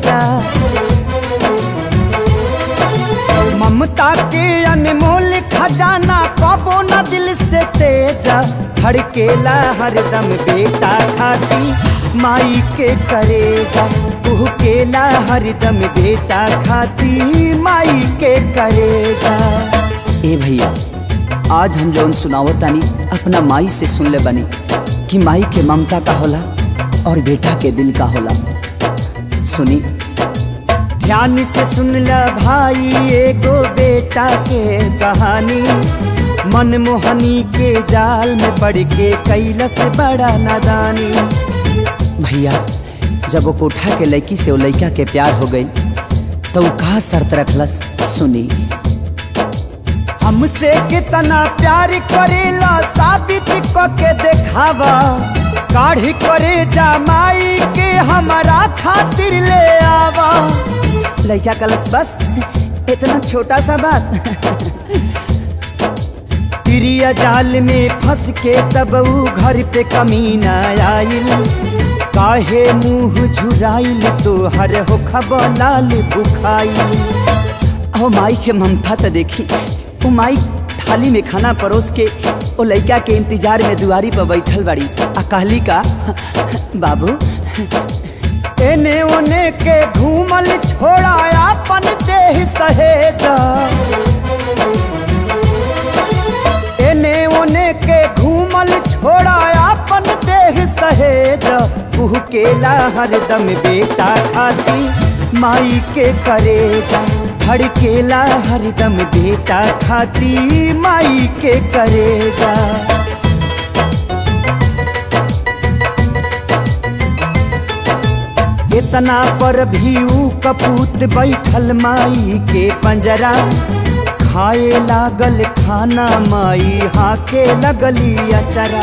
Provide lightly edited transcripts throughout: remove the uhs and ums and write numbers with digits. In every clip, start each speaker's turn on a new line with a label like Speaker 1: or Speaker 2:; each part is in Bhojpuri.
Speaker 1: जा। ममता के अनमोल खजाना कबो न दिल से तेजा, धड़केला हरदम बेटा खाती माई के करेजा, कुहकेला हरदम बेटा खाती माई के करेजा।
Speaker 2: ए भैया, आज हम जौन सुनावतानी अपना माई से सुन ले बनी कि माई के ममता का होला और बेटा के दिल का होला। सुनी
Speaker 1: ध्यान से सुन ल भाई एगो बेटा के कहानी, मनमोहनी के जाल में पड़ के कैलस बड़ा नादानी।
Speaker 2: भैया, जब वो कोठा के लड़की से वो लड़का के प्यार हो गई तो वो कहा शर्त रखलस, सुनी।
Speaker 1: हमसे कितना प्यार करेला साबित क के देखावा, काढ़ी करे जा माई के हमारा खातिर ले आवा।
Speaker 2: लड़का कलस बस इतना छोटा सा बात।
Speaker 1: तिरिया जाल में फंस के तब ऊ घर पे कमी न आइल, काहे मुँह झुराइल तो हर हो खबर लाल भुखाइल।
Speaker 2: ओ माई के ममता तो देखी, वो माई थाली में खाना परोस के ओ लड़का के इंतजार में दुआरी पर बैठल बाड़ी आ कहली का, बाबू
Speaker 1: एने ओने के घूमल छोड़ा अपन देह सहेजा, एने ओने के घूमल छोड़ा अपन देह सहेजा, कुहकेला हरदम बेटा खाती माई के करेजा, धड़केला हरदम बेटा खाती माई के करेजा। इतना पर भी ऊ कपूत बैठल माई के पंजरा, खाए लागल खाना माई हाके लगली अचरा।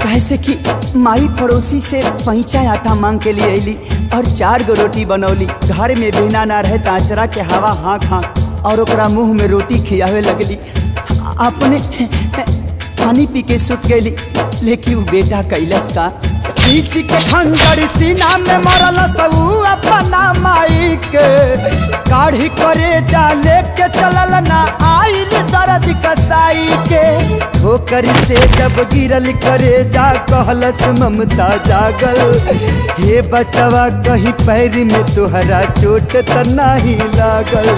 Speaker 2: कैसे कि माई पड़ोसी से पैंचा आटा मांग के लिए अली और 4 गो रोटी बनौली। घर में बिना ना रहे अचरा के हवा हाँक हाँक और ओकरा मुँह में रोटी खियावे लगली। अपने पानी पी के सुत गई, लेकिन वो बेटा कैलस का
Speaker 1: खींच के खंजर सीना में मरल सऊ अपना माई के, काढ़ी करे जा लेके चलल ना आइल दर्द कसाई के। ठोकर से जब गिरल करे जा कहलस ममता जागल, हे बचवा कहीं पैर में तोहरा चोट त नहीं लागल।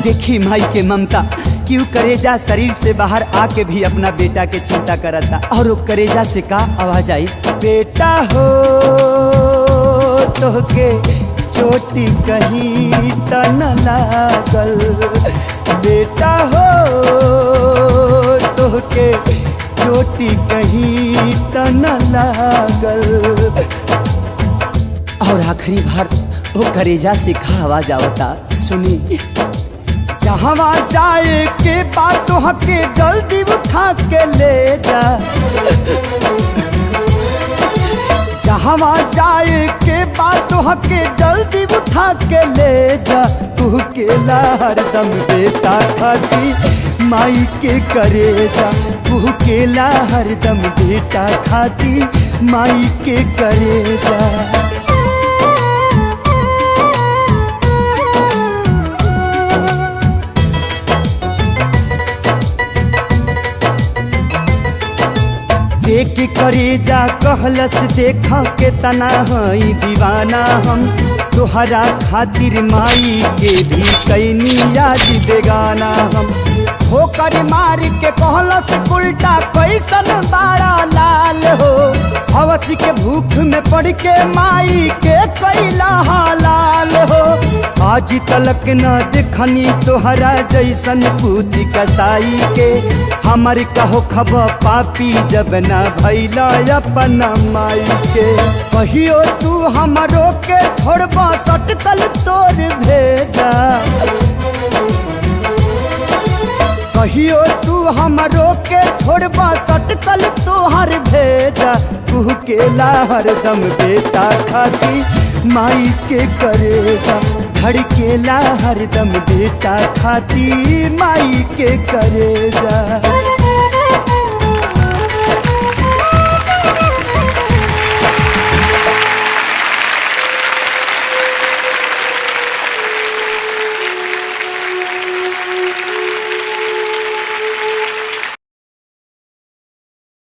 Speaker 2: देखी माई के ममता क्यों करेजा शरीर से बाहर आके भी अपना बेटा के चिंता करता और वो करेजा से का आवाज आई,
Speaker 1: बेटा हो तोहके चोटी कहीं त न लागल, बेटा हो तोहके चोटी कहीं त न लागल।
Speaker 2: और आखिरी बार वो करेजा से का आवाज आवता, सुनी।
Speaker 1: जहवा जाए के बाद तोहके जल्दी उठा के ले जा, जहवा जाए के बाद तोहके जल्दी उठा के ले जा, कुहकेला हरदम बेटा खाती माई के करेजा, कुहकेला हरदम बेटा खाती माई के करेजा। देख करेजा कहलस देख के तना हई दीवाना हम, तोहरा खातिर माई के भी कैनी आज बेगाना हम। ठोकर मार के कहलस उल्टा कैसन बाड़ा लाल हो, हवस के भूख में पड़ के माई के कैला लाल हो। आज तलक न देखनी तोहरा जैसन पूती कसाई के, हमर कहो खब पापी जब न भैला अपना माई के। कहियो तू हमरो के छोड़बा सटकल तोर भेजा, कहियो तू हमरो के छोड़बा सटकल तोहर भेजा, कुहकेला हरदम बेटा खाती माई के करेजा, धड़केला हरदम बेटा खाती माई के करेजा।